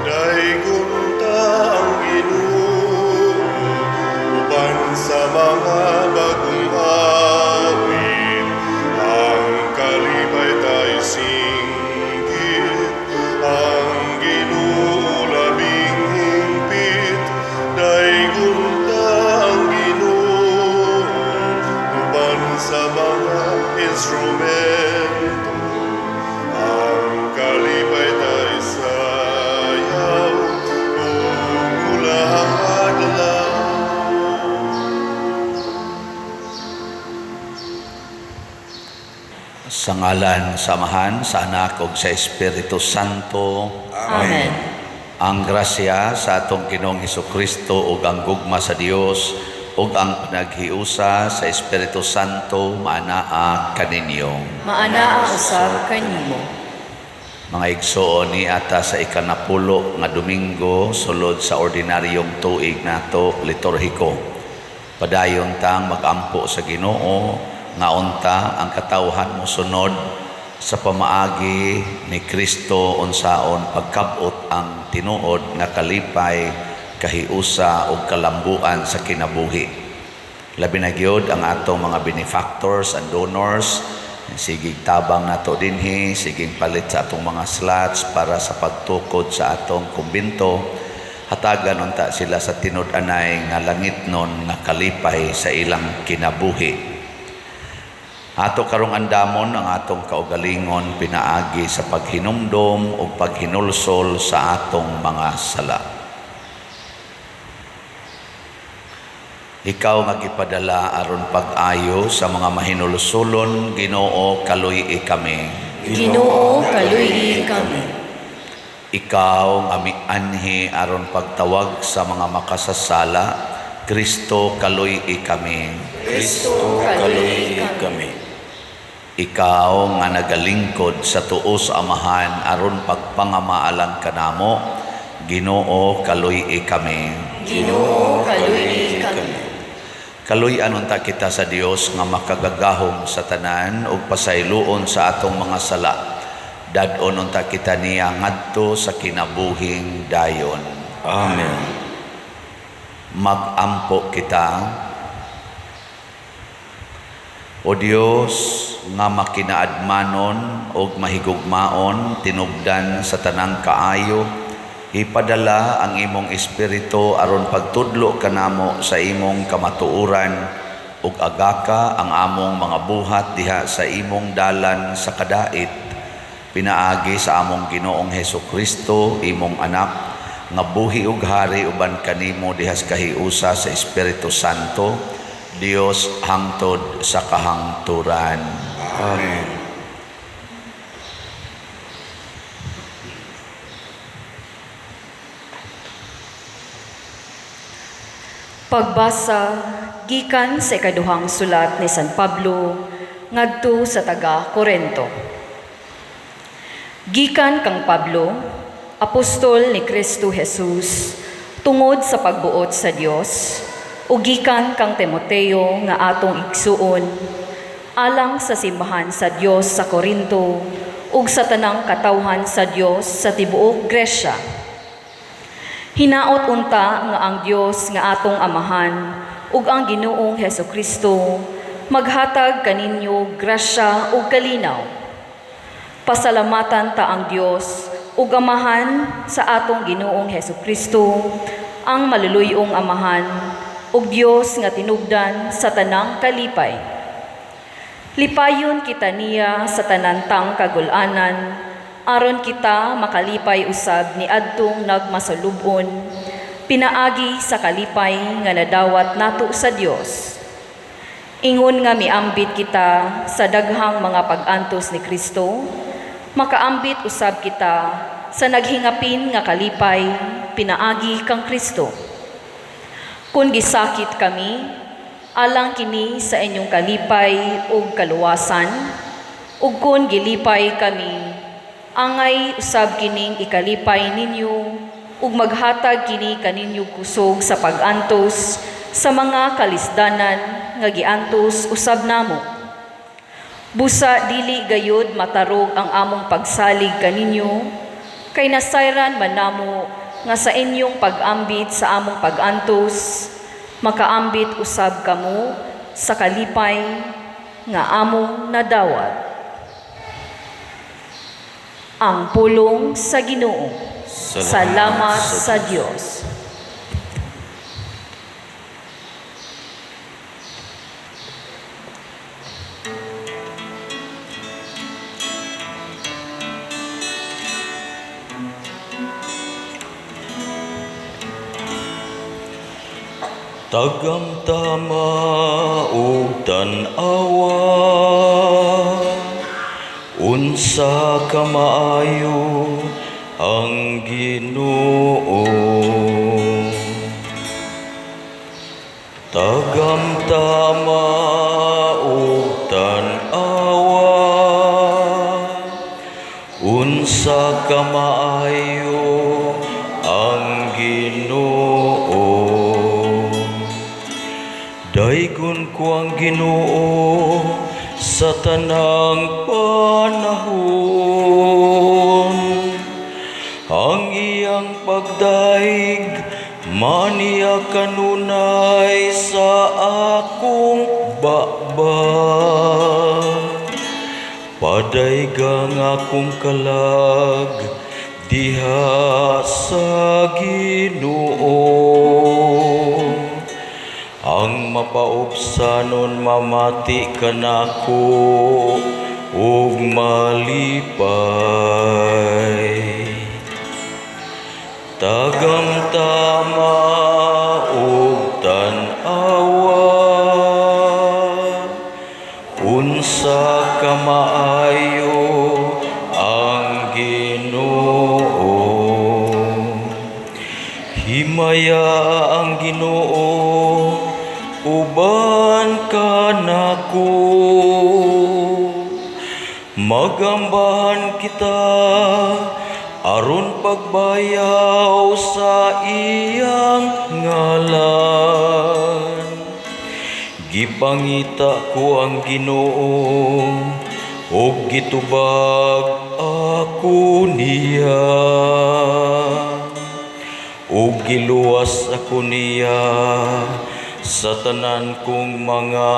Daygon ta ang Ginoo uban sa mga bagong awit, ang kalipay tay singgit, ang Ginoo labing hingpit. Daygon ta ang Ginoo uban sa mga instrumento, ang kalipay tay sayaw ug hulahadlaw. Sa ngalan sa Amahan, sa Anak ug sa Espiritu Santo. Amen. Ang grasya sa atong Ginoong Hesukristo ug ang gugma sa Dios ug ang panaghiusa sa Espiritu Santo maanaa kaninyo. Maanaa usab kanimo. Mga igsoon, ni ata sa ikanapulo nga Domingo sulod sa ordinaryong tuig nato liturhiko. Padayon tang magampo sa Ginoo nga unta ang katawhan mosunod sa pamaagi ni Kristo unsaon pagkabot ang tinuod nga kalipay, kahiusa ug kalambuan sa kinabuhi. Labi na gyud ang atong mga benefactors and donors, sigig tabang nato dinhi, sigig palit sa atong mga slots para sa pagtukod sa atong kumbinto. Hatagan unta sila sa tinud-anay nga langitnon nga kalipay sa ilang kinabuhi. Ato karong andamon ang atong kaugalingon pinaagi sa paghinumdom ug paghinulsol sa atong mga sala. Ikaw nga gipadala aron pag-ayo sa mga mahinulsolon, Ginoo, kaluy-i kami. Ginoo, kaluy-i kami. Ikaw nga mianhi aron pagtawag sa mga makasasala, Kristo, kaluy-i kami. Kristo, kaluy-i kami. Ikaw nga nagalingkod sa tuo sa Amahan aron pagpangamaalang kanamo, Ginoo, kaluy-i kami. Ginoo, kaluy-i kami. Kaluy-an unta kita sa Dios nga makagagahom sa tanan ug pasayloon sa atong mga sala. Dad-on unta kita niya ngadto sa kinabuhing dayon. Amen. Magampo kita. O Dios nga makinaadmanon ug mahigugmaon tinubdan sa tanang kaayo, ipadala ang imong espiritu aron pagtudlo kanamo sa imong kamatuoran ug agaka ang among mga buhat diha sa imong dalan sa kadait, pinaagi sa among Ginoong Hesukristo, imong anak, nga buhi ug hari uban kanimo diha sa kahiusa sa Espiritu Santo, Dios hangtod sa kahangturan. Amen. Pagbasa gikan sa ikaduhang sulat ni San Pablo ngadto sa taga Korento. Gikan kang Pablo, apostol ni Kristo Jesus, tungod sa pagbuot sa Dios, ug gikan kang Timoteo nga atong igsuon, alang sa simbahan sa Dios sa Korinto ug sa tanang katawhan sa Dios sa tibuok Gresya. Hinaot unta nga ang Dios nga atong Amahan ug ang Ginoong Hesukristo maghatag kaninyo grasya ug kalinaw. Pasalamatan ta ang Dios ug Amahan sa atong Ginoong Hesukristo, ang maluluyong Amahan ug Dios nga tinubdan sa tanang kalipay. Lipayon kita niya sa tanan tang kagul-anan, aron kita makalipay usab ni adtong nagmasalub-on, pinaagi sa kalipay nga nadawat nato sa Dios. Ingon nga miambit kita sa daghang mga pag-antos ni Kristo, makaambit usab kita sa naghingapin nga kalipay pinaagi kang Kristo. Kun gisakit kami, alang kini sa inyong kalipay ug kaluwasan, ug kun gilipay kami, angay usab kining ikalipay ninyo ug maghatag kini kaninyo kusog sa pag-antos sa mga kalisdanan nga giantos usab namo. Busa dili gayud matarog ang among pagsalig kaninyo, kay nasayran man namo nga sa inyong pag-ambit sa among pag-antos, makaambit usab kamo sa kalipay nga among nadawat. Ang pulong sa Ginoo. Salamat sa Dios. Tagamtama ug tan-awa, unsa ka maayo ang Ginoo. Tagamtama ug tan-awa, unsa ka maayo ang Ginoo. Daygon ko ang Ginoo sa tanang panahon. Ang iyang pagdayeg maniya kanunay sa akong baba. Padayga ang akong kalag diha sa Ginoo. Ang mapaubsanon mamati kanako ug malipay. Tagamtama ug tan-awa, unsa ka maayo ang Ginoo. Himaya ang Ginoo uban kanako. Magambahan kita aron pagbayaw sa iyang ngalan. Gipangita ko ang Ginoo ug gitubag ako niya. Ug giluwas ako niya sa tanan kong mga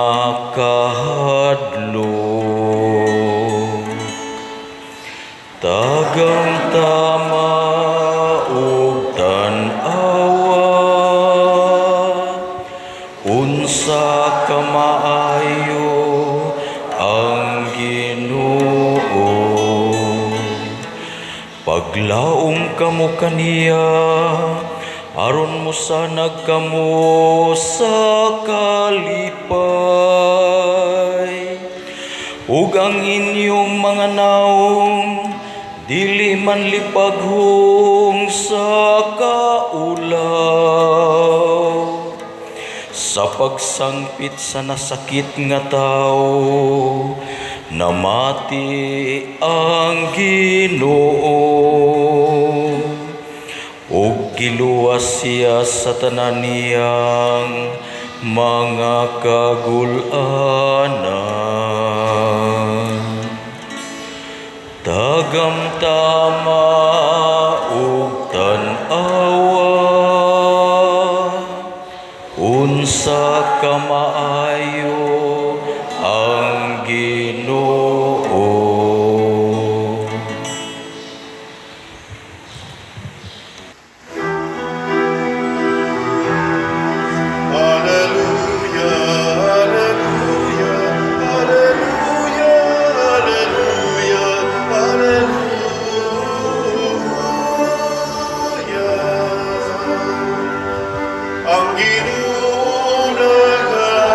kahadlok. Tagamtama ug tan-awa, unsa ka maayo ang Ginoo. Paglaom kamo kaniya aron mosanag kamo sa kalipay, ug ang inyong mga naong dili man lipaghong sa kaulaw. Sa pagsangpit sa nasakit nga tao, namati ang Ginoo ug giluwas siya sa tanan niyang mga kagul-anan. Tagamtama ug tan-awa, unsa ka maayo ang Ginoo. Alleluia, alleluia, alleluia, alleluia, alleluia. Ang Ginoo nagahari.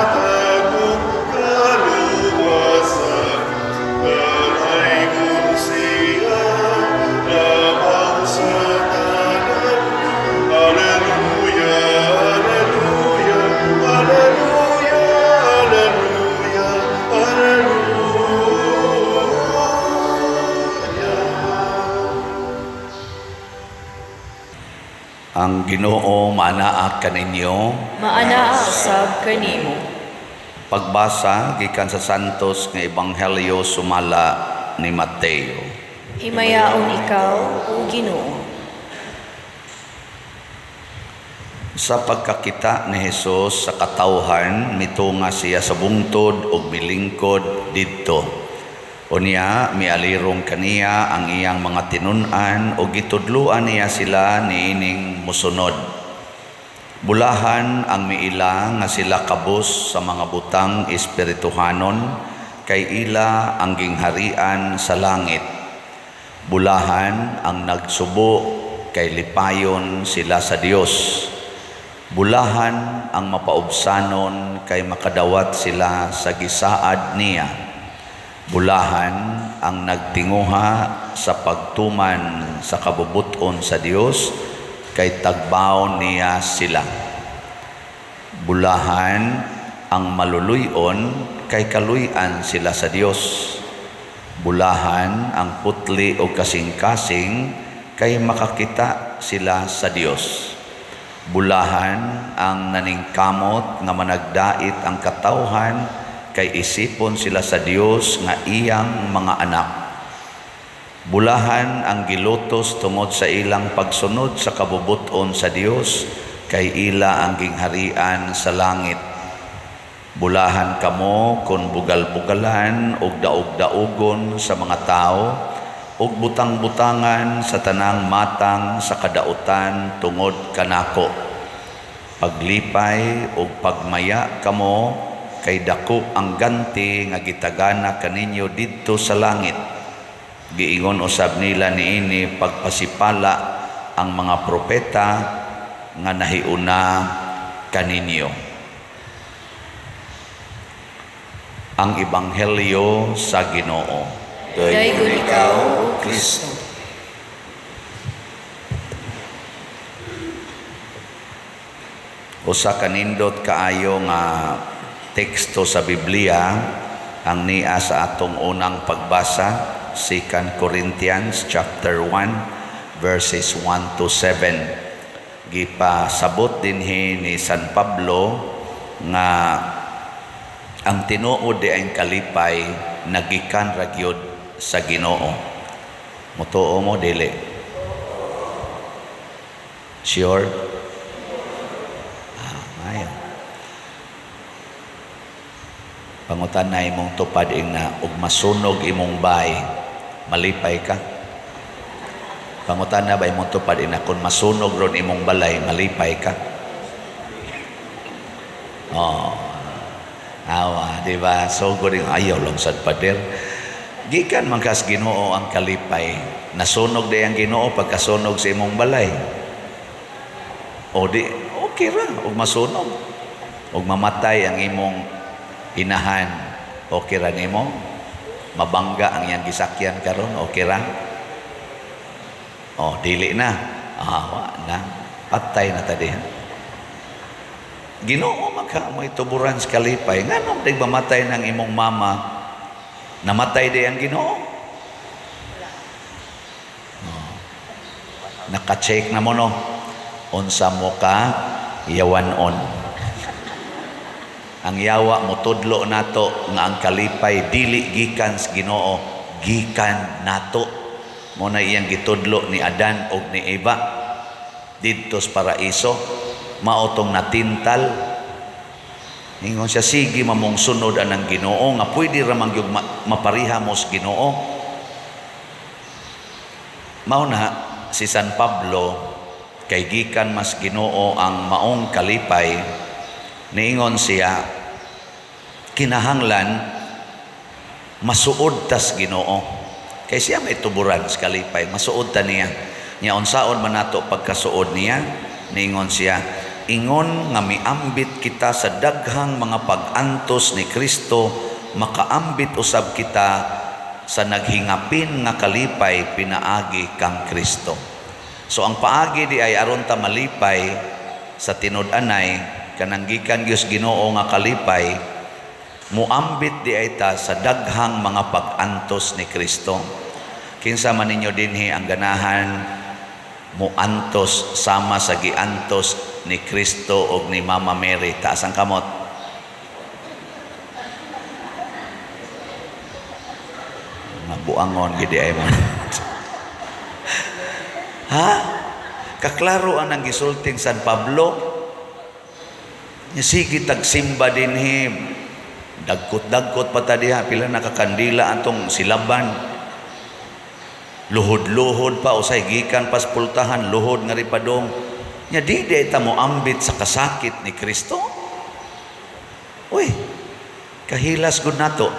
Ang Ginoo maanaa kaninyo. Maanaa usab kanimo. Pagbasa gikan sa Santos nga Ebanghelyo sumala ni Mateo. Himayaon ikaw, o Ginoo. Sa pagkakita ni Hesus sa katawhan, mitunga siya sa bungtod ug milingkod didto. Unya mialirong kaniya ang iyang mga tinun-an ug gitudloan niya sila niining mosunod. Bulahan ang miila nga sila kabus sa mga butang espirituhanon, kay ila ang gingharian sa langit. Bulahan ang nagsubo, kay lipayon sila sa Dios. Bulahan ang mapaubsanon, kay makadawat sila sa gisaad niya. Bulahan ang nagtinguha sa pagtuman sa kabubuton sa Dios, kay tagbaon niya sila. Bulahan ang maluluyon, kay kaluy-an sila sa Dios. Bulahan ang putli o kasing-kasing, kay makakita sila sa Dios. Bulahan ang naningkamot nga managdait ang katawhan, kay isipon sila sa Dios nga iyang mga anak. Bulahan ang gilutos tungod sa ilang pagsunod sa kabubuton sa Dios, kay ila ang gingharian sa langit. Bulahan kamo kon bugal-bugalan ug daog-daugon sa mga tao ug butang-butangan sa tanang matang sa kadautan tungod kanako. Paglipay ug pagmaya kamo, kay dako ang ganti nga gitagana kaninyo didto sa langit. Giingon usab nila niini pagpasipala ang mga propeta nga nahiuna kaninyo. Ang Ebanghelyo sa Ginoo. Daygon ikaw, O Kristo. Usa ka nindot kaayo nga teksto sa Biblia ang nia sa atong unang pagbasa, 2 Corinthians chapter 1 verses 1 to 7. Gipasabot dinhi ni San Pablo nga ang tinuod di ang kalipay nagikan ra gyud sa Ginoo. Mutuo mo dili? Sure? Ayo. Pangutan na imong tupad ingna og masunog imong bay, malipay ka? Pangutan na ba imong tupad ingna kung masunog ron imong balay, malipay ka? Oh. Awa, di ba? So good, ayaw lang sad pader. Gikan man kas Ginoo ang kalipay. Nasunog di ang Ginoo pagkasunog sa imong balay. O di, okay ra og masunog. Og mamatay ang imong inahan, okay ra nimo? Mabangga ang iyang gisakyan karon, okay ra? O, dili na. Wa na. Patay na ta diha. Ginoo man ka mo'y tuburan sa kalipay. Nganong di mamatay ng imong mama? Namatay di ang Ginoo? Oh. Naka-check na mo no. Unsa mo ka yawan-on. Ang yawa motudlo nato nga ang kalipay dili gikan sa Ginoo, gikan nato. Mo na iyang gitudlo ni Adan og ni Eva didto sa paraiso, mao tong natintal. Ingon siya, sige mamong sunod anang Ginoo nga pwede ra man gyud mapariha mo sa Ginoo. Mao na si San Pablo kay gikan mas Ginoo ang maong kalipay, niingon siya kinahanglan masuod tas Ginoo. Kay siya may tuburan sa kalipay, masuod ta niya. Nya unsaon man nato pagkasuod niya, niingon siya, ingon nga miambit kita sa daghang mga pag-antos ni Kristo, makaambit usab kita sa naghingapin nga kalipay pinaagi kang Kristo. So ang paagi di ay aron ta malipay sa tinud-anay kanang gikan gyud Ginoo nga kalipay, muambit di ay ta sa daghang mga pag-antos ni Kristo. Kinsa man ninyo dinhi ang ganahan Muantos sama sa giantos ni Kristo og ni Mama Mary? Taas ang kamot. Mabuangon gidi ay mo. Ha? Kaklaro ang nang gisulting San Pablo. Sige tagsimba dinhi. Dagkot-dagkot pa ta diha, pila na ka kandila atong silaban. Luhod-luhod pa usay gikan pas pultahan, luhod nga ripadong. Nya di di ta mo ambit sa kasakit ni Kristo. Uy, kahilas gud nato.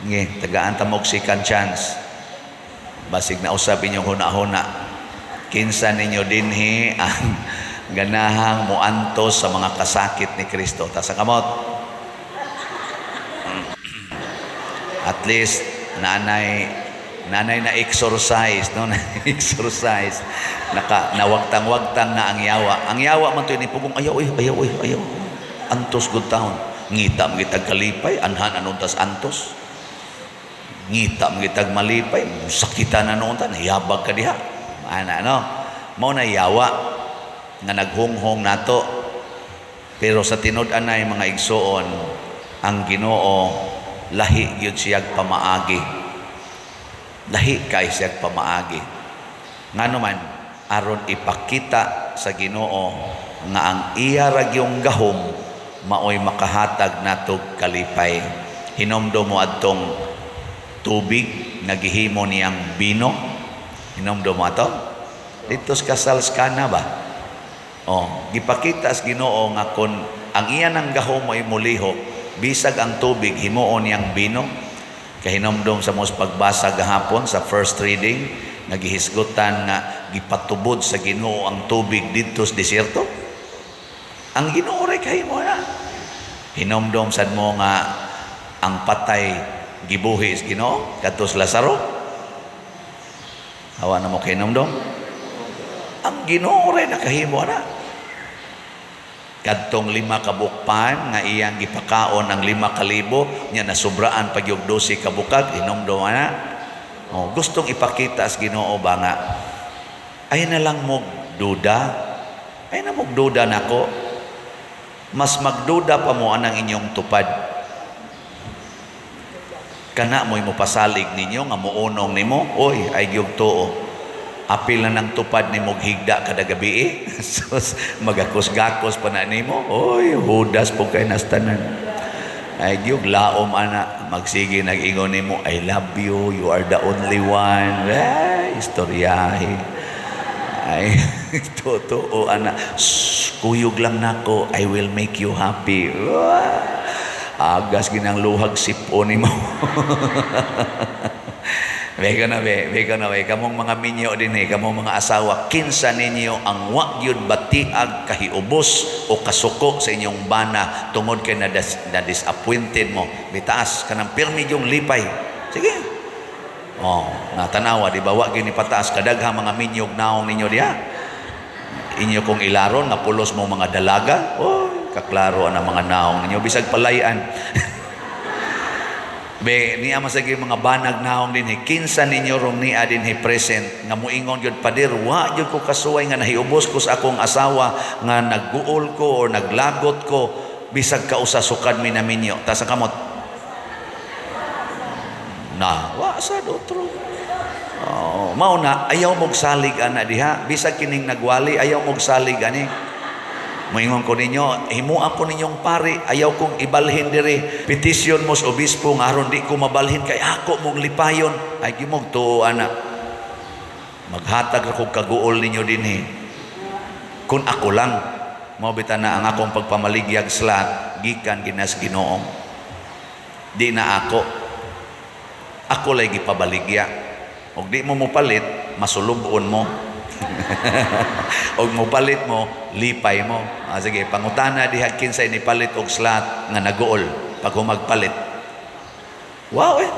Nge, tagaan ta mo og second chance. Basig na usab inyong huna-huna. Kinsa ninyo dinhi ang ganahang muantos sa mga kasakit ni Kristo? Taas ang kamot. At least nanay na exercise, no? Na exercise. Naka nawagtang-wagtang na ang yawa. Ang yawa man to ni pugong ayaw, oy, ayaw, oy, ayaw. Antos gud taon. Ngita man gitag kalipay, anhan anon tas antos. Ngita man gitag malipay, sakitan na noon ta, nahiyabag ka diha. Ana no. Mao na yawa nga naghunghong nato. Pero sa tinud-anay mga igsoon, ang Ginoo lahi gyud siyag pamaagi. Lahi kay siyag pamaagi. Ngano man aron ipakita sa Ginoo nga ang iya ra gyung gahom maoy makahatag natog kalipay. Hinomdom mo adtong tubig nga gihimo niyang bino. Hinomdom mo ato? Dito sa kasal sa Kana ba? Oh, gipakita sa Ginoo nga kon ang iya nang gahom ay mulihok, bisag ang tubig himuon niyang bino. Kahinomdom sa mos pagbasa gahapon sa first reading, nga gihisgutan nga gipatubod sa Ginoo ang tubig didto sa desierto. Ang Ginoo ray kahimo na. Hinomdom sad mo nga ang patay gibuhi sa Ginoo kadto sa Lazaro. Hawa na mo kahinomdom. Ang Ginoo ray nakahimo na. Kadtong 5 ka bukpan nga iyang gipakaon ang 5,000 nya nasubraan pag yung 12 ka bukag, hinomdom na. Oh, gustong ipakita sa Ginoo ba nga ay na lang mo duda, ay na mo duda nako. Mas magduda pa mo anang inyong tupad. Kana mo'y mopasalig ninyo nga muunong nimo, oy ay gyud tuo. Apil na ng tupad ni mog higda kada gabi eh. Sus, magakos-gakos pa na nimo. Oy, hudas po kay nastanan. Ay gyud laom ana, magsige nag-ingon nimo, I love you, you are the only one. Ay, istoryahe. Ay, totoo ana. Shh, kuyog lang nako, I will make you happy. Wah! Agas ginang luhag sipo nimo. Beka na be, beka na be. Kamong mga minyo din eh, kamong mga asawa, kinsa ninyo ang wa gyud batiag kahiubos o kasuko sa inyong bana tungod kay na-disappointed mo. Bitaas kanang pirmi yung lipay. Sige. Oh, natanawa di ba wa gyud ni pataas kadaghang mga minyog naong ninyo diha. Inyo kong ilaron nga pulos mo mga dalaga. Oy, kaklaro ang mga naong ninyo bisag palayan. Be, niya masagi mga banag naong dinhi, kinsa ninyo rong niya dinhi present nga muingon gyud, pader, wa gyud ko kasuway nga nahiubos ko sa akong asawa nga nagguol ko or naglagot ko bisag kausa sukad mi naminyo. Tas ang kamot. Na, wa sad otro. Oh, mao na ayaw mog salig ana diha, bisag kining nagwali ayaw mog salig ani. Moingon ko ninyo, himua ko ninyong pari, ayaw kong ibalhin diri. Petisyon mo sa obispo nga aron di ko mabalhin kay ako mong lipayon. Ay gimog tuo ana. Maghatag ra kog kaguol ninyo dinhi. Kun ako lang, mao bitaw na ang akong pagpamaligyag slot gikan ginas Ginoo. Di na ako. Ako lay gipabaligya. Og di mo mopalit, masulubon mo. Og mopalit mo, lipay mo. Sige, pangutana diha kinsay nipalit og slot nga naguol pag humagpalit. Wow eh.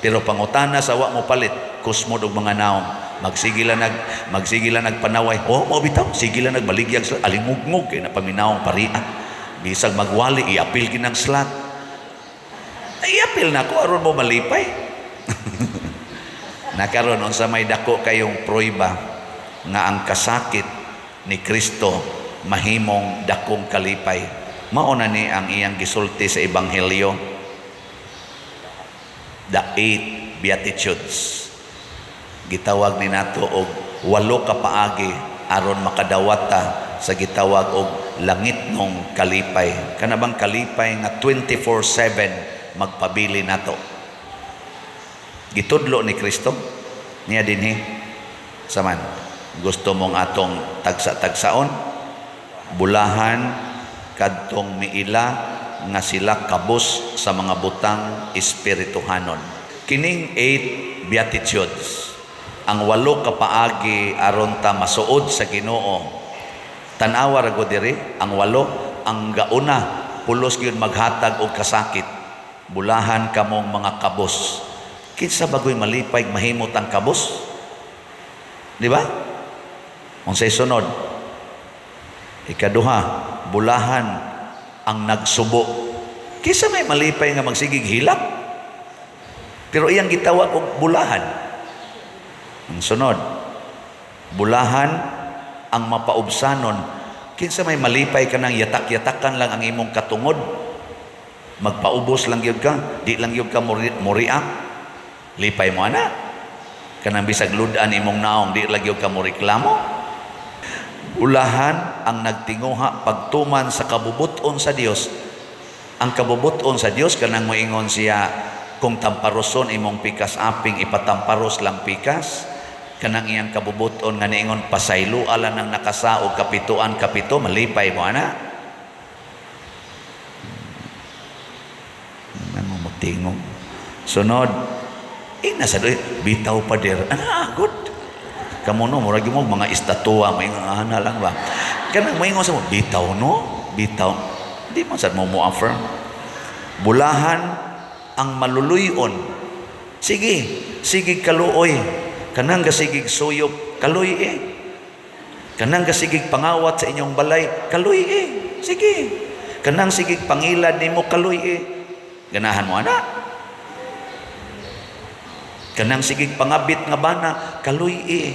Pero pangutana sa wa mo palit, kusmod og mga naong. Magsige lang nagpanaway. Oh, mo bitaw, sige lang nagmaligyag slot, alingugngog kay napaminawong paria. Bisag magwali, iapil ginang slot. Ay, iapil na ko aron mo malipay. Na karon, unsa may dako kayong prueba nga ang kasakit ni Kristo mahimong dakong kalipay? Mao na ni ang iyang gisulti sa Ebanghelyo, the eight Beatitudes. Gitawag ni nato og walo ka paagi aron makadawata sa gitawag og langitnong kalipay, kana bang kalipay nga 24/7 magpabili nato. Gitudlo ni Kristo niya dinhi. Saman gusto mong atong tagsa-tagsaon, bulahan kadtong miila nga sila kabus sa mga butang espirituhanon. Kining eight Beatitudes, ang walo ka paagi aron ta masuod sa Ginoo. Tan-awa ra gud diri ang walo. Ang gauna, pulos gyud maghatag og kasakit: "Bulahan kamong mga kabos." Kinsa bagoy malipay mahimot ang kabos? Di ba? Unsay sunod? Ikaduha, bulahan ang nagsubo. Kinsa may malipay nga magsigig hilak? Pero iyang gitawag og bulahan. Ang sunod, bulahan ang mapaubsanon. Kinsa may malipay ka nang yatak-yatakan lang ang imong katungod? Magpaubos lang gyud ka, di lang gyud ka mo-react. Lipay mo ana? Kanang bisag ludan imong naong, di lang gyud ka mo reklamo. Bulahan ang nagtinguha pagtuman sa kabubuton sa Dios. Ang kabubuton sa Dios, kanang moingon siya kung tamparoson imong pikas aping, ipatamparos lang pikas. Kanang iyang kabubuton nga niingon pasayloa lang ang nakasaog kapituan kapito, malipay mo ana? Ano mo tingog? Sunod, ina sa doy, bitaw pa der. Ana, good. Kamo no, murag mo mga estatua, may ana lang ba? Kanang moingon sa mo, bitaw no? Bitaw. Di man sad mo mo affirm. Bulahan ang maluluyon. Sige, sige kaluoy. Kanang gasigig suyop, kaluy eh. Kanang gasigig pangawat sa inyong balay, kaluy eh. Sige. Kanang sigig pangilad nimo, kaluy eh. Ganahan mo ana? Kanang sigig pangabit nga bana, kaluy eh.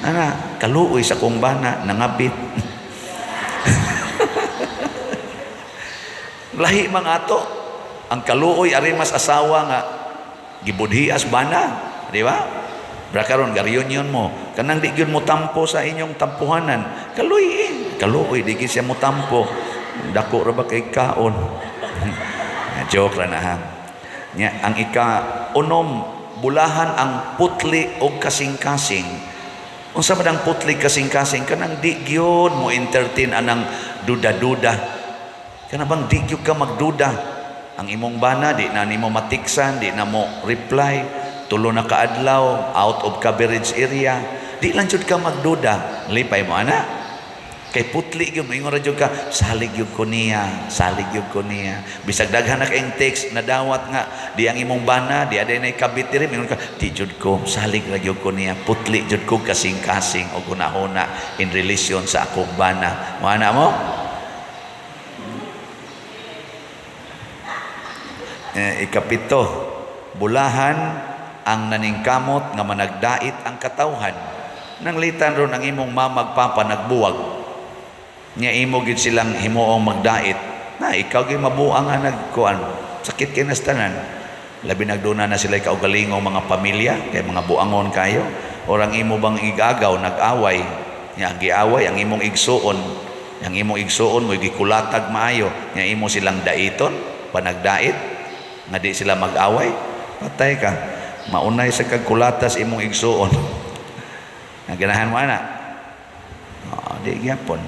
Ana, kaluoy sa kong bana, nangabit. Lahi mga ato. Ang kaluoy ari mas asawa nga gibudhias bana, di ba? Bra karon ga-reunion mo, kanang di gyud mo tampo sa inyong tampuhanan, kaluoy eh. Kaluoy di gyud siya mo tampo. Dako ra ba kay kaon? Joke ra na ha. Nya ang ika-unom, bulahan ang putli og kasing-kasing. Unsa man ang putli kasing-kasing? Kanang di gyud mo entertain anang duda-duda. Kana bang di gyud ka magduda? Ang imong bana di na nimo matiksan, di na mo reply, tulo na kaadlaw out of coverage area, di lang jud ka magduda. Lipay mo ana? Kay putli gyud, moingon ra jud ka, salig gyud ko niya, salig gyud ko niya. Bisag daghan na kayong text nadawat nga di ang imong bana, di aday nay kabit diri, moingon ka, di jud ko, salig ra gyud ko niya, putli jud ko kasing-kasing og hunahuna in relation sa akong bana. Mo ana mo? Ikapito, bulahan ang naningkamot nga managdait ang katawhan. Nanglitan ron ang imong mamag papa nagbuwag. Nya imo gid silang himuong magdait. Na ikaw gyud mabuang nga nagkuan. Sakit kay nastanan. Labi nagduna na sila kaugalingong mga pamilya kay mga buangon kayo. Orang imo bang igagaw nag-away. Nya ang giaway ang imong igsuon. Ang imong igsuon mo gikulatag maayo. Nya imo silang daiton panagdait nga di sila mag-away. Patay ka. Maunay sa kagkulatas imong igsuon. Ang ganahan mo ana. Oh, di gyapon.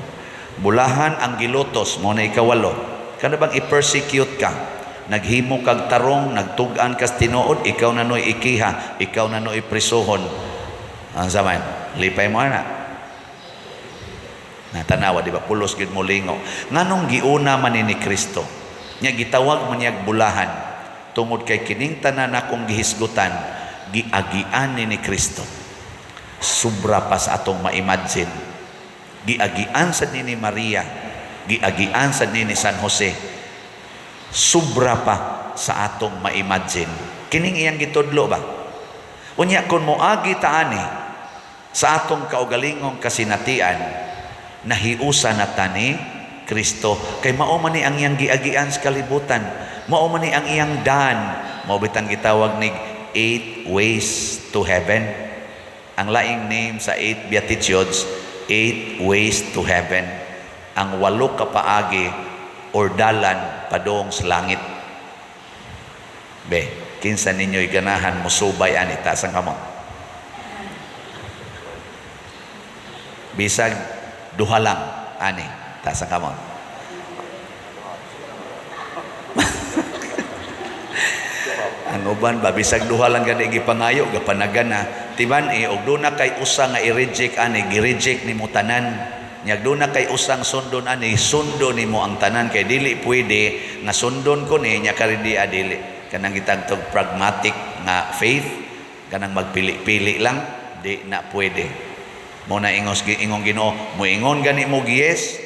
Bulahan ang gilutos mo na ikawalo. Kana bang i-persecute ka? Naghimo kag tarong, nagtug-an kas tinuod, ikaw na noy ikiha, ikaw na noy prisuhon. Ang zaman, lipay mo ana. Natanawa, di ba? Pulos gyud mo lingo. Nganong giuna man ni Kristo? Nya gitawag man niyag bulahan. Tungod kay kining tanan akong gihisgutan, giagian ni Kristo. Sobra pa sa atong ma-imagine. Giagian sa ni Maria, giagian sa ni San Jose. Sobra pa sa atong ma-imagine. Kining iyang gitudlo ba? Unya kung moagi ta ani sa atong kaugalingong kasinatian, nahiusa na ta ni Kristo kay mao man ni ang iyang giagian sa kalibutan, mao man ni ang iyang daan. Mao bitang gitawag nig eight ways to heaven. Ang laing name sa eight beatitudes, eight ways to heaven, ang walo ka paagi or dalan padung sa langit. Be, kinsa ninyo'y ganahan musubay ani? Taas ang kamot. Bisag duha lang ani, taas ang kamot. Ang uban ba, bisag duha lang gani gipangayo, gapanagan na. Tiban eh, og duna kay usa nga i-reject ani, gi-reject nimo tanan. Nya duna kay usang sundon ani, sundon nimo ang tanan kay dili pwede nga sundon ko ni nya karon di adili. Kanang gitagtog pragmatic nga faith, kanang magpili-pili lang, di na pwede. Mo na ingos ingong Ginoo, moingon gani mo yes,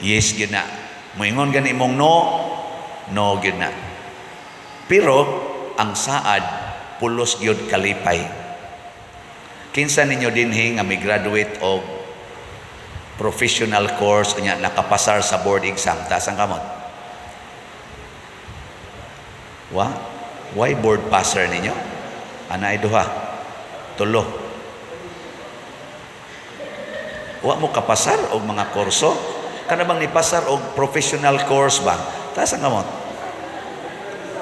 yes gyud na. Moingon gani mong no, no gyud na. Pero ang saad pulos gyud kalipay. Kinsa ninyo dinhi nga mi-graduate og professional course unya nakapasar sa board exam? Taas ang kamot. Wa? Why board passer ninyo? Ana ay duha. Tulo. Wa mo kapasar og mga kurso? Kana bang nipasar og professional course ba? Taas ang kamot.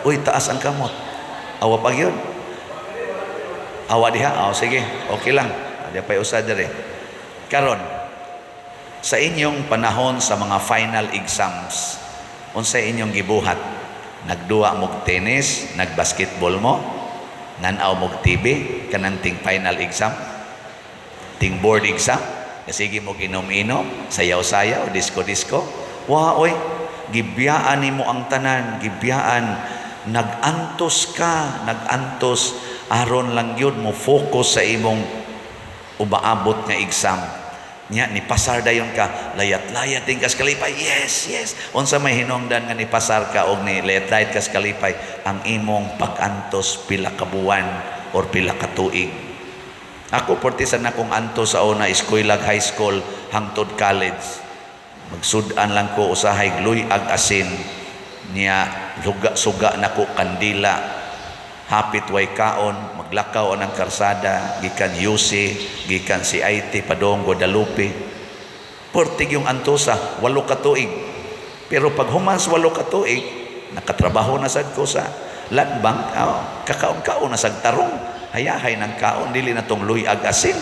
Uy, taas ang kamot. Awa pa gyud. Awa diha. Oh, sige, okay lang. Di pa'y usa diri. Karon, sa inyong panahon sa mga final exams, unsay inyong gibuhat? Nagduwa mog tennis, nagbasketball mo, nan-aw mog TV, kanang ting final exam, ting board exam, sige mog inom-inom, sayaw-sayaw, disco-disco. Wa oy, gibiyaan nimo ang tanan, gibiyaan. Nag-antos ka, nag-antos aron lang gyud mo focus sa imong umaabot nga exam. Nya ni pasar dayon ka, layat-layat din kas kalipay. Yes, yes. Unsa may hinungdan nga ni pasar ka og ni layat-layat kas kalipay? Ang imong pag-antos pila ka buwan or pila ka tuig. Ako porti sa nakong antos sa una eskwela, high school hangtod college. Magsud-an lang ko usahay luyag asin niya, luga suga nako kandila, hapit way kaon, maglakaw anang karsada gikan UC, gikan CIT padong Guadalupe. Pertig yung antosa 8 ka tuig. Pero pag humans 8 ka tuig, nakatrabaho na sad ko sa land bank, oh, kakaon-kaon na sad tarong, hayahay ng kaon, dili na tong luyag asin,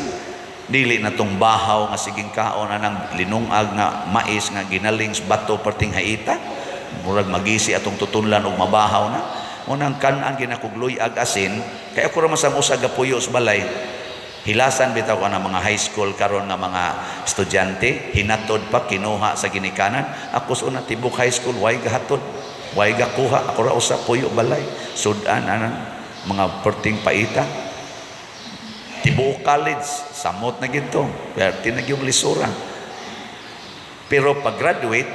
dili na tong bahaw nga siging kaon anang linungag nga mais nga ginaling sa bato perting haita, murag magisi atong tutunlan og mabahaw na. Unang kan-an ginakugloy ag asin, kay ako ra man sa usa gapuyo sa balay. Hilasan bitaw ka ng mga high school karon nga mga estudyante, hinatod pa kinuha sa ginikanan. Ako sa una tibok high school way gahatod, way gakuha, ako ra usa puyo balay. Sudan anang mga perting paita. Tibuok college samot na gito, perti na gyud lisura. Pero pag graduate,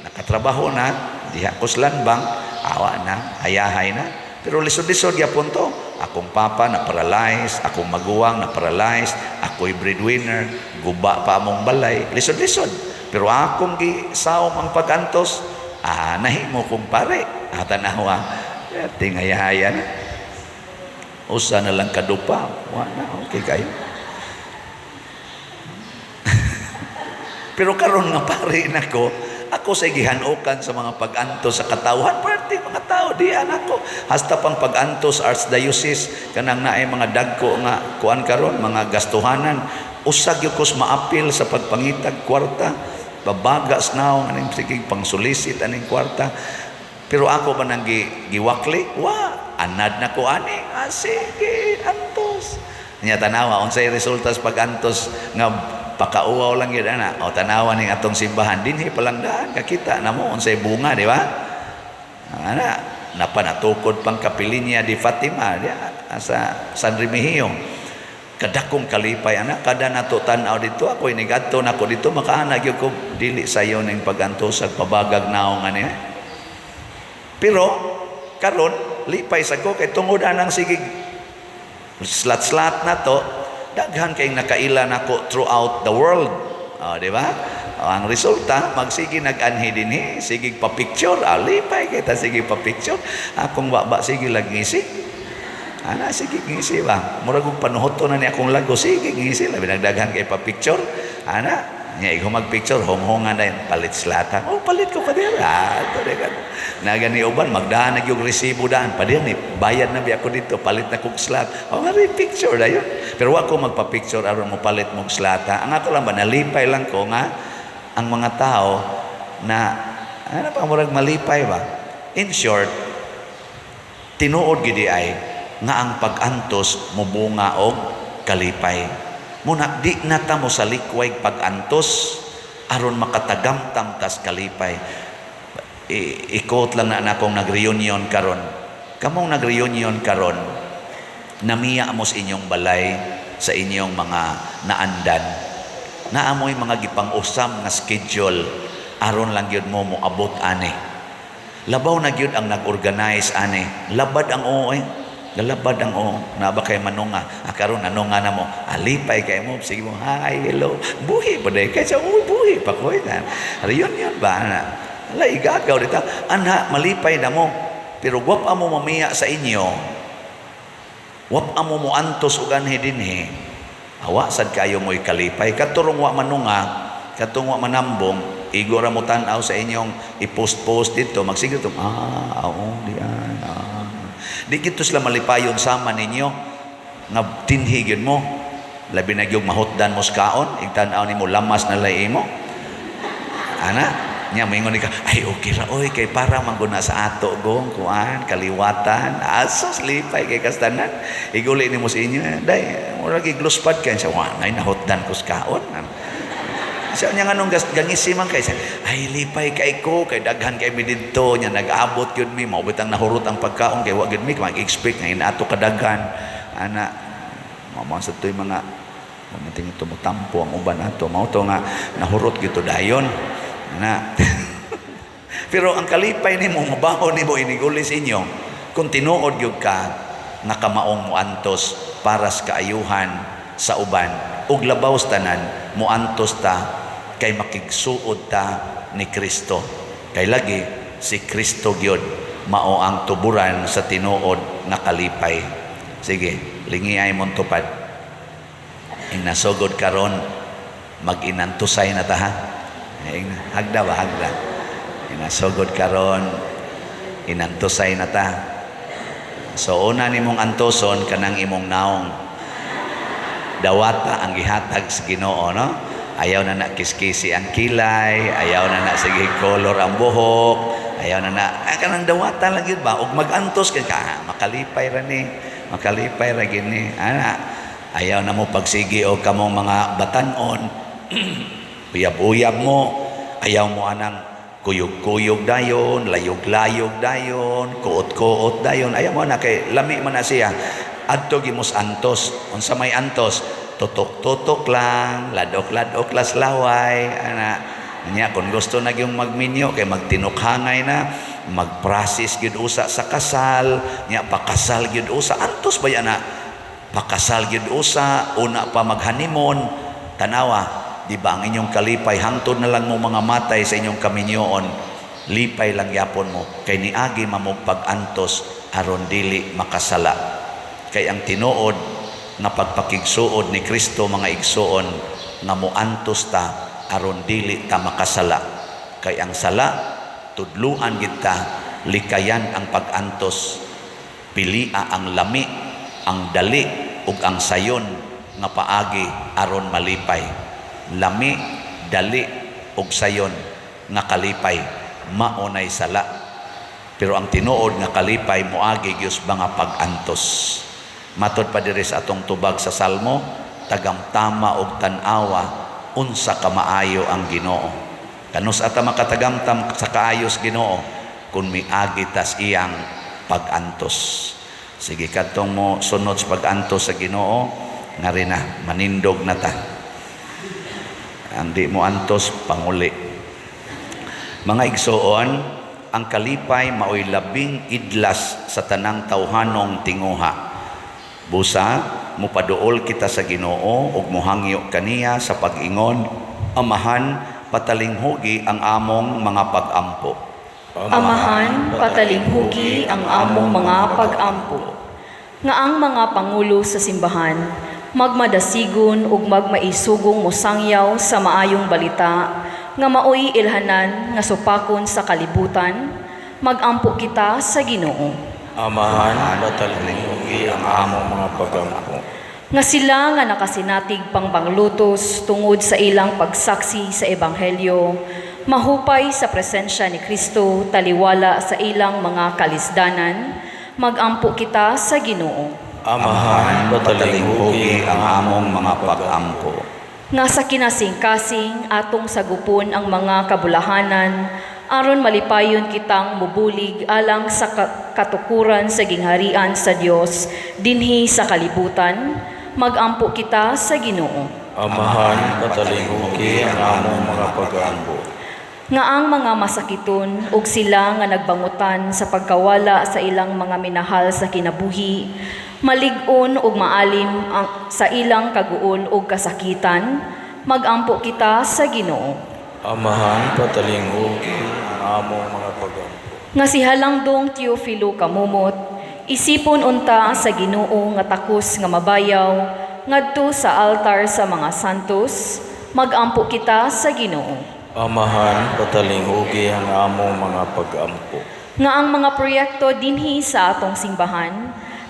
nakatrabaho na, diha ko sa land bank, awa na, hayahay na. Pero lisod-lisod gyapon to. Akong papa na paralyzed, akong maguwang na paralyzed, ako'y breadwinner, guba pa among balay, lisod-lisod. Pero akong gisaom ang pag-antos, nahimo kong pare. Tanawa, tingayahaya na. Usa na lang kadupa, wa na, okay kayo. Pero karon nga pare nako, ako sa gihanokan sa mga pag-antos sa katawhan, parte mga tao diyan ako. Hasta pang pag-antos archdiocese kanang naay mga dagko nga kuan karon, mga gastuhanan, usa gyud kos maapil sa pagpangitag kwarta, babagas naong aning sige pangsulisit aning kwarta. Pero ako ba nang giwakli? Wa, anad na ko ani. Sige, antos. Nya tanawa unsay resulta sa pag-antos nga pakauwaw lang gyud ana. O tanawa ning atong simbahan dinhi pa lang daan kakita namo unsay bunga, di ba? Ana napanatukod pang kapilinya di Fatima diya sa San Remigio. Kadakong kalipay ana kada nato tan-aw dito, ako inigadto nako dito makaana gyud ko dili sayo ning pag-antos ag pabagag naong ani. Pero karon lipay sa ko kay tungod anang sige Slot-slot na to, daghan kayong nakaila nako throughout the world. Oh, di ba? Oh, ang resulta, magsige nag-anhi dinhi, sige pa-picture, ah, lipay kita sige pa-picture. Akong baba sige lang ngisi. Ana, sige ngisi ba? Murag og panuhoto na ni akong lago, sige ngisi, labi nagdaghan kay pa-picture. Ana, nya ikaw mag-picture, honghongan na yun, palit slata. Oh, palit ko pa din. Ah, ito na ka. Nagani uban, magdaan na yung resibo daan. Pa din, eh, bayad na biya ako dito, palit na kong slot. Oh, mari picture na yun. Pero wa ko magpa-picture aron mo palit mong slata. Ang ako lang ba, nalipay lang ko nga, ang mga tao na, ano pa, murag malipay ba? In short, tinuod gidi ay nga ang pag-antos mubunga og kalipay. Muna di na ta mo sa likway pag-antos aron makatagamtam tas kalipay. I-quote lang na akong nag-reunion karon. Kamong nag-reunion karon, namiya mo sa inyong balay, sa inyong mga naandan. Naamoy mga gipang-usam nga schedule aron lang gyud mo moabot ani. Labaw na gyud ang nag-organize ani. Labad ang oo eh. Lalabad ang oo. Na ba kay manunga? Ah, karon nanunga na mo. Alipay kay mo. Sige mo, hi, hello. Buhi pa day. Kaya siya, uy, buhi pa ko. Reunion ba? Ana? Ala, igagaw dito. Anha, malipay na mo. Pero wap mo mamiya sa inyo. Wap mo mo antos og anhi dinhi. Awa sad kayo mo'y kalipay. Katurong wa manunga, katong wa manambong, igo ra mo tan-aw sa inyong i-post-post dito, magsige to, ah, oo, di ah. Di gito sila malipayon sama ninyo nga tinhi gyud mo. Labi na gyud mahutdan mo sa kaon, igtan-aw nimo lamas na lay imo. Ana, nya moingon ni ka, ay okay ra oy kay para man gud na sa ato gong kuan kaliwatan. Asos lipay kay kastanan. Iguli nimo sa inyo, day mura gi gluspad kay siya, wa nay nahutdan ko sa kaon. Siya niya nganong gangisi man kay siya, ay lipay kay ko kay daghan kay mi didto nya nag-abot gyud mi mao bitang nahurot ang pagkaon kay wa gyud mi mag-expect nga inato kadaghan. Ana mao man sa toy mga mamating ito motampo ang uban ato mao to nga nahurot gyud to dayon. Ana. Pero ang kalipay nimo mabaho nimo iniguli sa inyo kung tinuod gyud ka nga kamaong moantos para sa kaayuhan sa uban ug labaw sa tanan moantos ta kay makigsuod ta ni Kristo. Kay lagi si Kristo gyud mao ang tuburan sa tinuod nga kalipay. Sige, lingiay mong tupad. Ing nasugod karon mag-inantusay na ta ha. Ing hagda ba hagda. Ing nasugod karon inantusay na ta. So una nimong antoson kanang imong naong. Dawata ang gihatag sa Ginoo, no? Ayaw na na kiskisi ang kilay, ayaw na na sige color ang buhok, ayaw na na ah, kanang dawata lang yun ba? Ug magantos kay ka, ah, makalipay ra ni, makalipay ra gini. Ana, ayaw na mo pagsigi og kamong mga batanon. Uyab-uyab mo, ayaw mo anang kuyog-kuyog dayon, layog-layog dayon, kuot-kuot dayon. Ayaw mo na kay lami man na siya. Adto gimos antos, unsa may antos, tutok-tutok lang, ladok-ladok las laway, ana. Nya kung gusto na gyung magminyo kay magtinukhangay na, magprocess gyud usa sa kasal, nya pakasal gyud usa, antos ba yan na? Pakasal gyud usa, una pa maghanimon, tanawa, di ba ang inyong kalipay hangtod na lang mo mga matay sa inyong kaminyoon, lipay lang yapon mo kay niagi mamog pag-antos aron dili makasala. Kay ang tinuod nga pagpakigsuod ni Kristo mga igsuon nga moantos ta aron dili ta makasala. Kay ang sala tudluan gid ta likayan ang pag-antos, pilia ang lami, ang dali ug ang sayon nga paagi aron malipay. Lami, dali ug sayon nga kalipay mao nay sala. Pero ang tinuod nga kalipay moagi gyud sa mga pag-antos. Matod pa diri sa atong tubag sa Salmo, tagamtama og tan-awa unsa ka maayo ang Ginoo. Kanus ata makatagamtam sa kaayos Ginoo kun miagi tas iyang pag-antos. Sige kadtong mo sunod sa pag-antos sa Ginoo, ngari na manindog na ta. Ang di mo antos panguli. Mga igsoon, ang kalipay maoy labing idlas sa tanang tawhanong tinguha. Busa, mupaduol kita sa Ginoo ug muhangyo kaniya sa pag-ingon, Amahan, patalinghugi ang among mga pag-ampo. Amahan, patalinghugi ang among mga pag-ampo. Nga ang mga pangulo sa simbahan, magmadasigon ug magmaisugong mosangyaw sa maayong balita, nga maoy ilhanan nga supakon sa kalibutan, magampo kita sa Ginoo. Amahan, patalinghugi ang among mga pagampo. Nga sila nga nakasinatig pangbanglutos tungod sa ilang pagsaksi sa Ebanghelyo, mahupay sa presensya ni Kristo taliwala sa ilang mga kalisdanan, magampo kita sa Ginoo. Amahan, patalinghugi ang among mga pag-ampo. Nga sa kinasingkasing atong sagupon ang mga kabulahanan, aron malipayon kitang mubulig alang sa katukuran sa gingharian sa Dios dinhi sa kalibutan, magampo kita sa Ginoo. Amahan, patalinghugi ang among mga pagampo. Nga ang mga masakiton ug sila nga nagbangutan sa pagkawala sa ilang mga minahal sa kinabuhi, malig-on ug maalim ang, sa ilang kaguol ug kasakitan, magampo kita sa Ginoo. Amahan, patalinghugi ang among mga pagampo. Nga si Halangdong Teofilo Kamumot, isipon unta sa Ginoo nga takos nga mabayaw ngadto sa altar sa mga santos, magampo kita sa Ginoo. Amahan, patalinghugi ang among mga pagampo. Nga ang mga proyekto dinhi sa atong simbahan,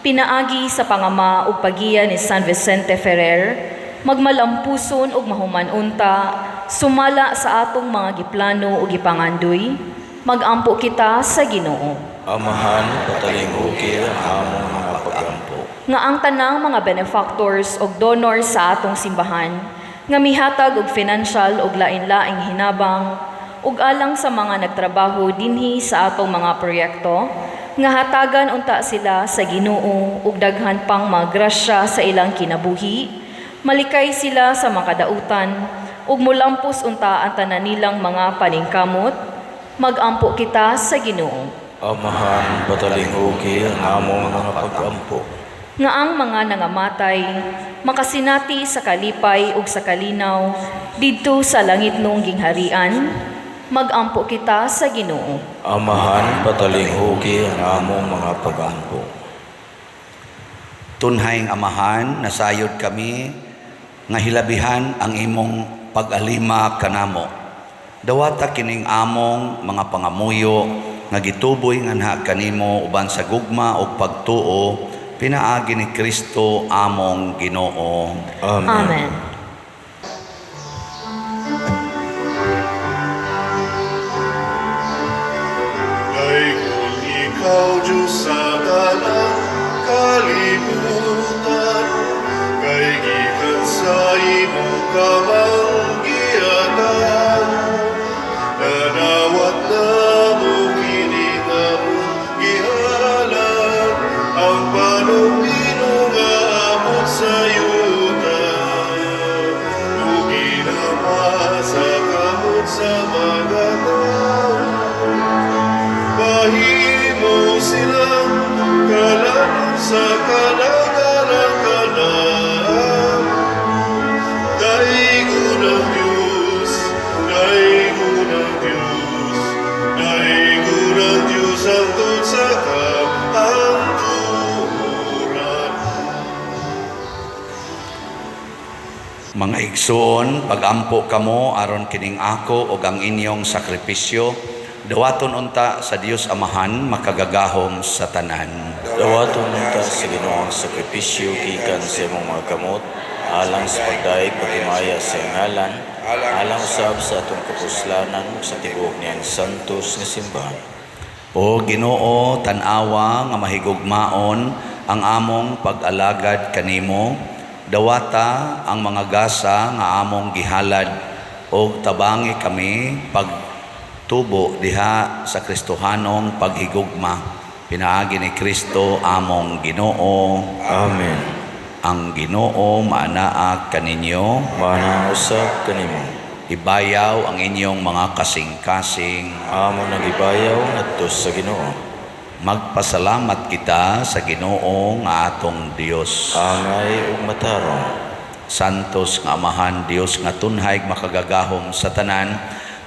pinaagi sa pangama ug pagiya ni San Vicente Ferrer, magmalampuson ug mahuman-unta, sumala sa atong mga giplano ug gipangandoy, magampo kita sa Ginoo. Amahan, patalinghugi ang among mga pagampo. Nga ang tanang mga benefactors ug donors sa atong simbahan, nga mihatag og financial ug lain-laing hinabang, ug alang sa mga nagtrabaho dinhi sa atong mga proyekto, nga hatagan unta sila sa Ginoo ug daghan pang mga grasya sa ilang kinabuhi, malikay sila sa makadautan ug mulampos unta ang tanan nilang mga paningkamot, magampo kita sa Ginoo. Amahan, patalinghugi ang among mga pagampo. Nga ang mga nangamatay makasinati sa kalipay ug sa kalinaw didto sa langitnong gingharian, magampo kita sa Ginoo. Amahan, patalinghugi ang among mga pagampo. Tunhayng Amahan, nasayod kami nga hilabihan ang imong pag-alima kanamo. Dawata kining among mga pangamuyo nga gituboy nganha kanimo uban sa gugma ug pagtuo pinaagi ni Kristo among Ginoo. Amen. Amen. Kay kung ikaw, Diyos, sa tanang kalibutan, kay gikan sa imong kamang giatan, nadawat namo kini nga among gihalad, ang panumdino nga abot sa yuta, ug ginama sa kamot sa mga tawo. Mahimo silang kalanong sa kalagalang kanaan. Daigon ang Diyos, daigon ang Diyos, daigon ang Diyos hangtod sa kahangturan. Mga igsoon, pag-ampo kamo aron kining ako ug ang inyong sakripisyo, dawaton unta sa Dios Amahan makagagahom sa tanan. Dawaton unta sa Ginoo ang sakripisyo gikan sa imong mga kamot, alang sa pagdayeg paghimaya sa iyang ngalan, alang usab sa atong kapuslanan ug sa tibuok niyang santos nga simbahan. O Ginoo, tan-awa nga mahigugmaon ang among pag-alagad kanimo, dawata ang mga gasa nga among gihalad og tabangi kami pagtubo diha sa Kristohanong paghigugma pinaagi ni Kristo among Ginoo. Amen. Ang Ginoo maanaa kaninyo. Maanaa usab kanimo. Ibayaw ang inyong mga kasing-kasing. Amo nang gibayaw ngadto sa Ginoo. Magpasalamat kita sa Ginoo nga atong Dios. Angay ug matarong. Santos nga Amahan, Dios nga tunhay makagagahom sa tanan,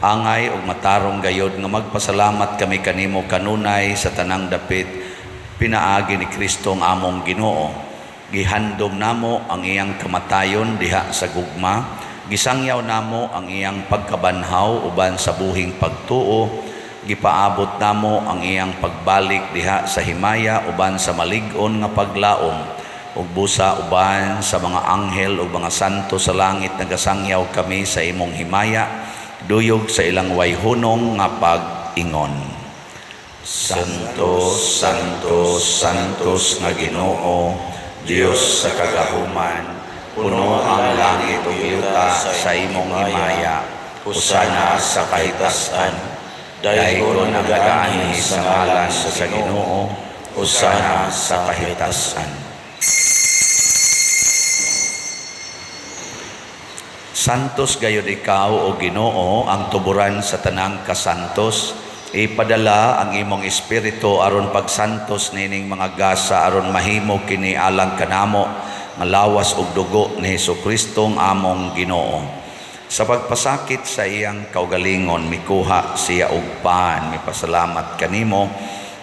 angay ug matarong gayod nga magpasalamat kami kanimo kanunay sa tanang dapit pinaagi ni Kristo ang among Ginoo. Gihandom namo ang iyang kamatayon diha sa gugma, gisangyaw namo ang iyang pagkabanhaw uban sa buhing pagtuo, gipaabot namo ang iyang pagbalik diha sa himaya uban sa malig-on nga paglaom, ug busa uban sa mga anghel ug mga santo sa langit nagasangyaw kami sa imong himaya, duyog sa ilang wayhunong nga pag-ingon. Santo, Santo, Santos nga Ginoo, Dios sa kagahuman, puno ang langit ug yuta sa imong himaya. Hosana sa kahitasan. Daygon ang nagaanhi sa ngalan sa Ginoo, hosana sa kahitasan. Santos gayod ikaw, o Ginoo, ang tuburan sa tanang kasantos. Ipadala ang imong espiritu aron pagsantos nining mga gasa aron mahimo kini alang kanamo nga lawas ug dugo ni Hesukristo ang among Ginoo. Sa pagpasakit sa iyang kaugalingon, mikuha siya og pan, mipasalamat kanimo,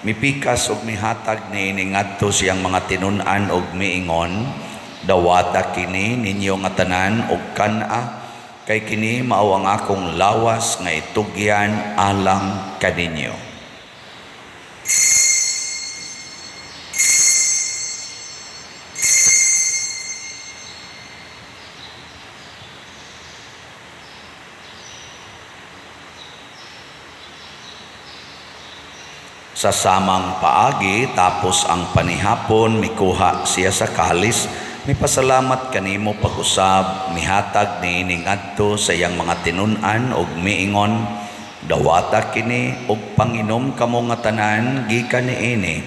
mipikas ug mihatag niini ngadto siyang mga tinun-an ug miingon, dawata kini ninyo nga tanan ug kan-a, kay kini mao ang akong lawas nga itugyan alang kaninyo. Sa samang paagi, tapos ang panihapon, mikuha siya sa kalis, mipasalamat kanimo pag-usab, mihatag niini ngadto sa iyang mga tinun-an ug miingon, dawata kini ug panginom kamo nga tanan gikan niini,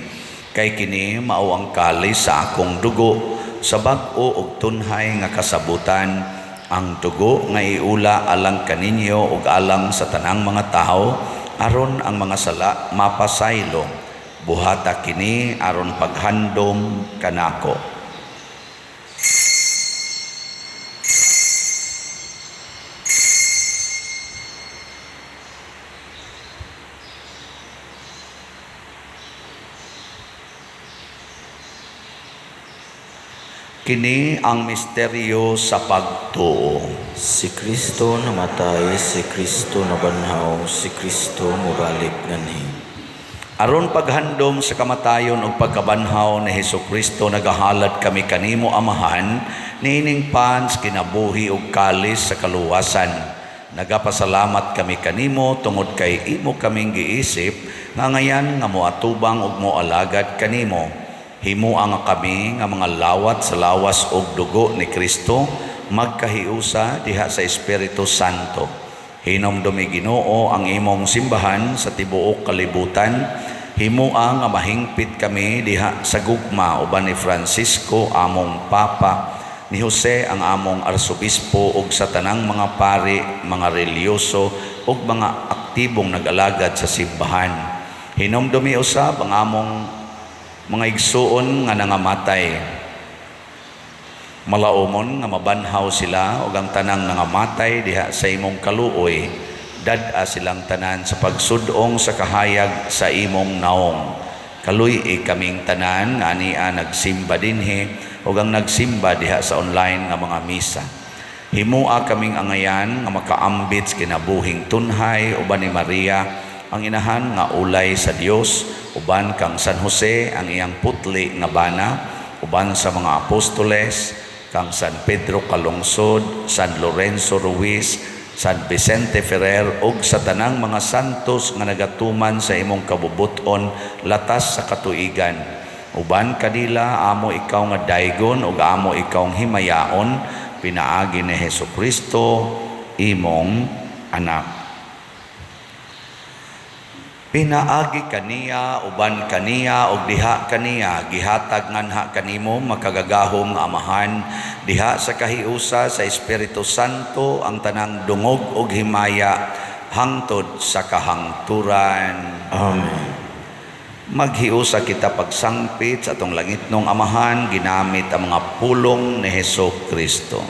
kay kini mao ang kalis sa akong dugo, sa bag-o ug tunhay nga kasabutan, ang dugo nga iula alang kaninyo ug alang sa tanang mga tawo, aron ang mga sala mapasaylo. Buhata kini aron paghandom kanako. Kini ang misteryo sa pagtuo. Si Kristo namatay, si Kristo nabanhaw, si Kristo mobalik nganhi. Aron paghandom sa kamatayon ug pagkabanhaw ni Hesukristo, nagahalad kami kanimo Amahan niining pans kinabuhi ug kalis sa kaluwasan. Nagapasalamat kami kanimo tungod kay imo kaming giisip nga ngayan nga moatubang ug moalagad kanimo. Himua nga kami nga mga lawat sa lawas ug dugo ni Kristo magkahiusa diha sa Espiritu Santo. Hinomdumi Ginoo ang imong simbahan sa tibuok kalibutan. Himua nga mahingpit kami diha sa gugma uban ni Francisco among Papa, ni Jose ang among Arsobispo ug sa tanang mga pari, mga relihiyoso ug mga aktibong nag-alagad sa simbahan. Hinomdumi usab ang among mga igsuon nga nangamatay. Malaumon nga mabanhaw sila ug ang tanang nangamatay diha sa imong kaluoy. Dad-a silang tanan sa pagsudong sa kahayag sa imong naong. Kaluy-i kaming tanan nga ania nagsimba dinhi ug ang nagsimba diha sa online nga mga misa. Himua kaming angayan nga makaambit sa kinabuhing tunhay uban ni Maria ang inahan nga ulay sa Dios, uban kang San Jose ang iyang putli nga bana, uban sa mga apostoles, kang San Pedro Calungsod, San Lorenzo Ruiz, San Vicente Ferrer ug sa tanang mga santos nga nagatuman sa imong kabubuton latas sa katuigan. Uban kanila amo ikaw nga daygon ug amo ikaw himayaon pinaagi ni Hesukristo imong anak. Pinaagi kaniya, uban kaniya, ug diha kaniya, gihatag nganha kanimo makagagahom nga Amahan, diha sa kahiusa sa Espiritu Santo ang tanang dungog ug himaya hangtod sa kahangturan. Amen. Maghiusa kita pagsangpit sa atong langitnong Amahan ginamit ang mga pulong ni Heso Kristo.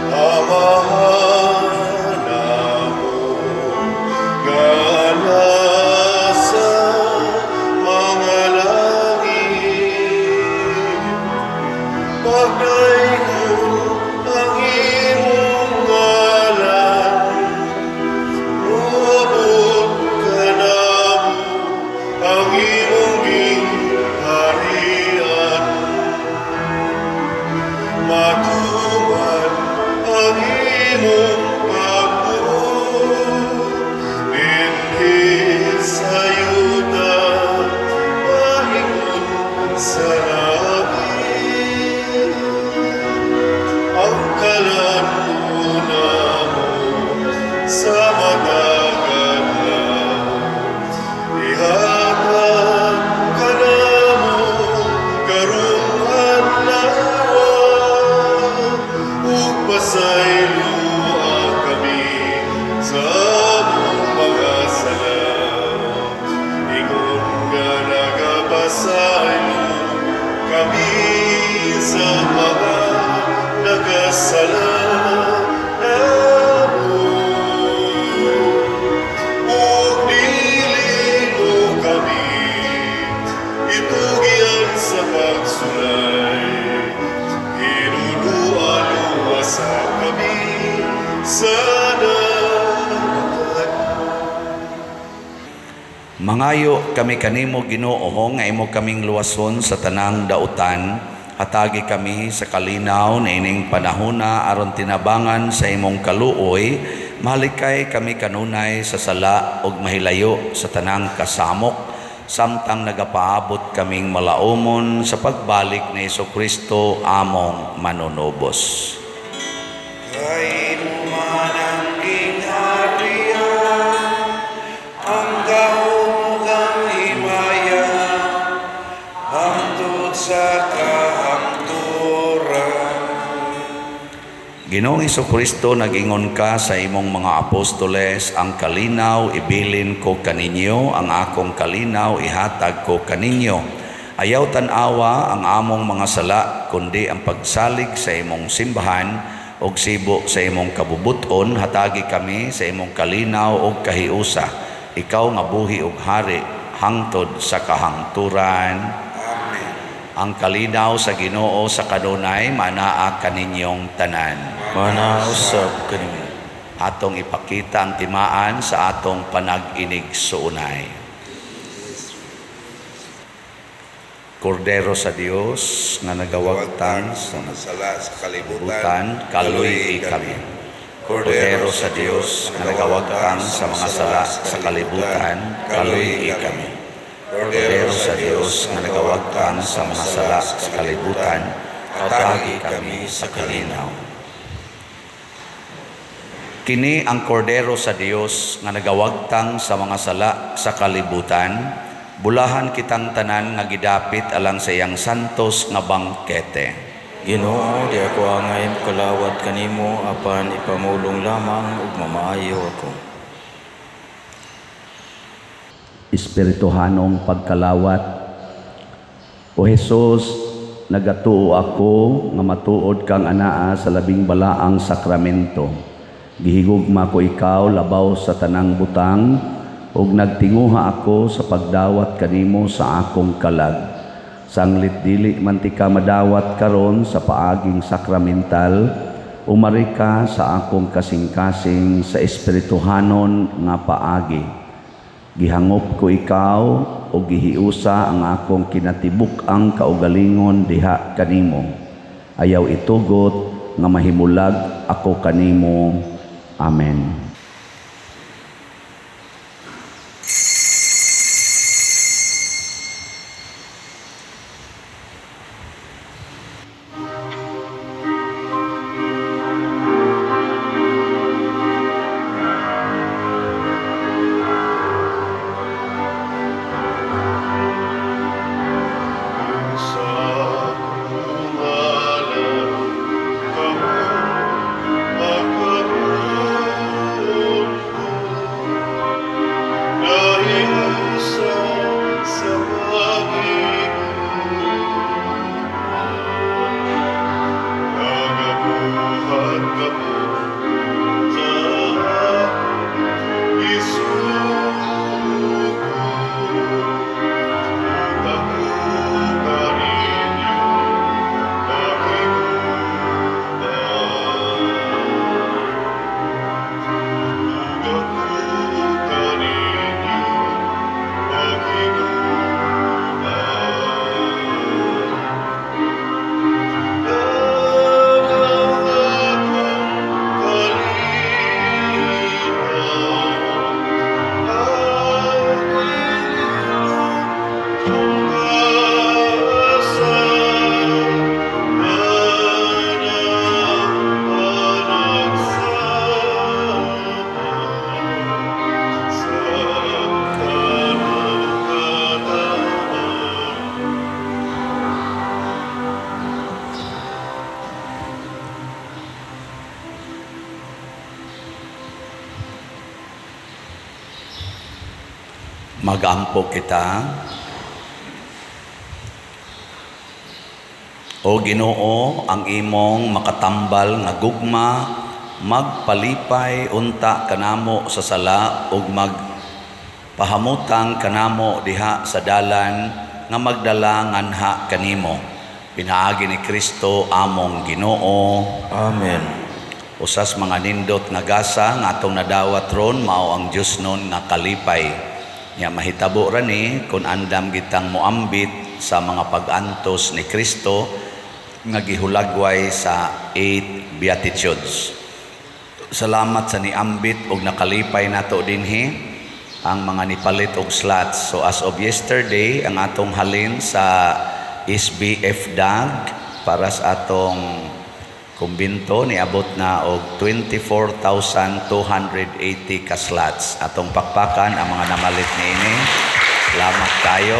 Amahan namo nga nasa mga langit, pagdaygon ang imong ngalan, moabot kanamo ang imong gingharian. Matuman ang imong pagbuot dinhi sa yuta maingon sa langit. Ang kalan-on namo sa matag adlaw, ihatag kanamo karong adlaw, ug pasayloa kami sa among mga sala, ingon nga nagapasaylo kami sa mga nakasala namo. Ug dili mo kami itugyan sa pagsulay, hinunua luwasa kami sa daotan. Mangayo kami kanimo, Ginoo, nga imo kaming luwason sa tanang dautan. Hatagi kami sa kalinaw niining panahona aron tinabangan sa imong kaluoy, malikay kami kanunay sa sala ug mahilayo sa tanang kasamok samtang nagapaabot kaming malaumon sa pagbalik ni Kristo among manunubos. Kay imo man ang gingharian, ang gahom ug ang himaya, hangtod sa kahangturan. Ginoong Kristo, nag-ingon ka sa imong mga apostoles, "Ang kalinaw ibilin ko kaninyo, ang akong kalinaw ihatag ko kaninyo." Ayaw tan-awa ang among mga sala, kundi ang pagsalig sa imong simbahan ug sibo sa imong kabubuton, hatagi kami sa imong kalinaw ug kahiusa. Ikaw nga buhi ug hari hangtod sa kahangturan. Amen. Ang kalinaw sa Ginoo sa kanunay manaa kaninyong tanan. Manaa usab kanimo. Atong ipakita ang timaan sa atong panag-inigsuonay. Kordero sa Dios nga nagawagtang sa mga sala sa kalibutan, butan, kaluy-i kami. Kordero sa Dios nga nagawagtang sa mga sala sa kalibutan, kaluy-i kami. Kordero sa Dios nga nagawagtang sa mga sala sa kalibutan, hatagi kami sa kalinaw. Kini ang kordero sa Dios nga nagawagtang sa mga sala sa kalibutan. Bulahan kitang tanan nga gidapit alang sa iyang santos nga bangkete. Ginoo, di ako angay mokalawat kanimo apan ipamulong lamang ug mamaayo ako. Espirituhanong pagkalawat. O Hesus, nagatuo ako nga matuod kang anaa sa labing balaang sakramento. Gihigugma ko ikaw labaw sa tanang butang ug nagtinguha ako sa pagdawat kanimo sa akong kalag. Sanglit dili man tika madawat karon sa paaging sakramental, umari ka sa akong kasing-kasing sa espirituhanon nga paagi. Gihangop ko ikaw o gihiusa ang akong kinatibuk-ang kaugalingon diha kanimo. Ayaw itugot nga mahimulag ako kanimo. Amen. Sa akong ngalan kamo makabuhi. Magampo kita. O Ginoo, ang imong makatambal nga gugma magpalipay unta kanamo sa sala ug magpahamutang kanamo diha sa dalan nga magdala nganha kanimo. Pinaagi ni Kristo among Ginoo. Amen. Usas mga nindot nga gasa nga atong nadawat ron mao ang Dios nun nga kalipay. Nya mahitabo ra ni kun andam gitang moambit sa mga pag-antos ni Kristo nga gihulagway sa 8 Beatitudes. Salamat sa niambit og nakalipay nato dinhi ang mga nipalit og slots. So as of yesterday, ang atong halin sa SBF DAG para sa atong kumbinto niabot na og 24,280 ka slots. Atong pakpakan ang mga namalit niini. Salamat kayo.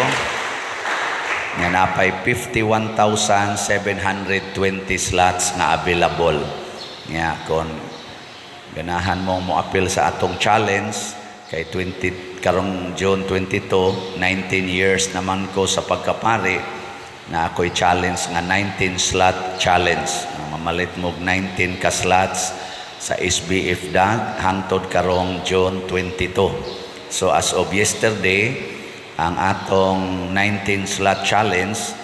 Nga napay 51,720 slots nga available. Nga kon ganahan mo moapil sa atong challenge kay 20 karong June 22, 19 years naman ko sa pagkapari na ako'y challenge nga 19 slot challenge. Mamalit mo og 19 ka slots sa SBF DAG hangtod karong June 22. So as of yesterday, ang atong 19 slot challenge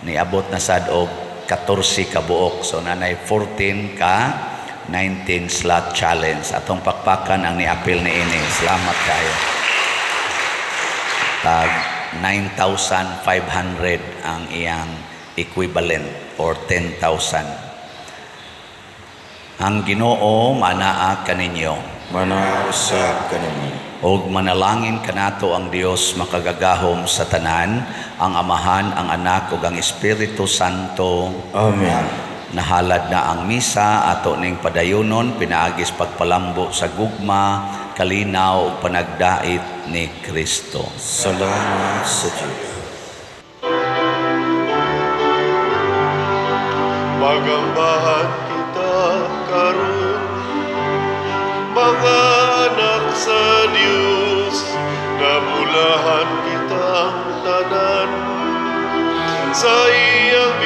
niabot na sad og 14 ka buok. So nanay 14 ka 19 slot challenge. Atong pakpakan ang niapil niini. Salamat kayo. Tag 9,500 ang iyang equivalent or 10,000. Ang Ginoo manaa kaninyo. Manaa usab kanimo. Og manalangin kanato ang Dios makagagahom sa tanan, ang Amahan, ang Anak ug ang Espiritu Santo. Amen. Nahalad na ang misa ato ning padayonon pinaagis pagpalambo sa gugma, kalinaw ug panagdait ni Kristo. Salamat sa Dios. Magambahan kita karon, mga anak sa Dios, nabulahan kitang tanan sa iyang